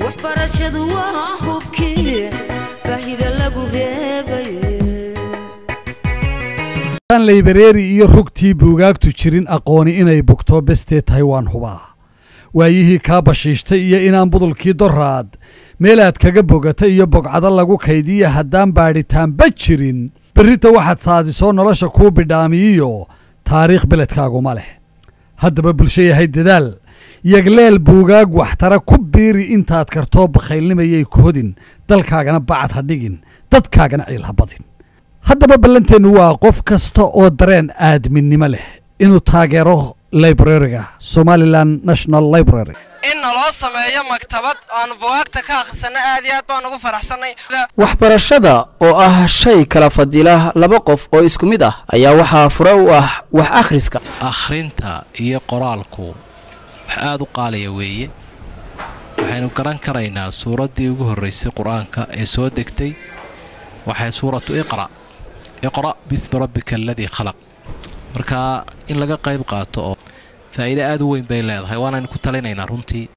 Waxbarashadu waa hubkii baahida lagu reebay. Aan laybareeri iyo rugtii buugaagtu jirin, aqooni inay bugto bestee tahay waan hubaa. Waayihii kaa bashiishtay iyo inaan budulkii doraad meelaad kaga bogata iyo bogcado lagu kaydiya haddaan baadhitaanba jirin, berrita waxaad saadisoo nolosha kuu bidhaamiyiyo taariikh beledkaaguma leh. Haddaba bulsho yahay, dadaal yagleel buugaag waxtara ku biiri intaad kartoo bakhaylnimayay koodin, dalkaagana bacad ha dhigin, dadkaagana ciil ha badin. Haddaba ballanteennu waa qof kasta oo dareen aadminnimo leh inuu taageero librariga Somaliland National Library. In naloo sameeyo maktabad aanu bugaagta ka akhrisanno, aad iyo aad baan ugu faraxsannay. Waxbarashada oo ah shay kala fadila laba qof oo isku mid ah ayaa waxaa fure u ah wax akhriska. Akhrinta iyo qoraalku wax aada u qaaliya weeye. Waxaynu garan karaynaa suuraddii ugu horraysay qur-aanka ee soo degtay waxay suuratu iqra', iqra' bismi rabbika aladii khalaq. Markaa in laga qayb qaato oo faa'iide aada u weyn bay leedahay, waanaynu ku talinaynaa runtii.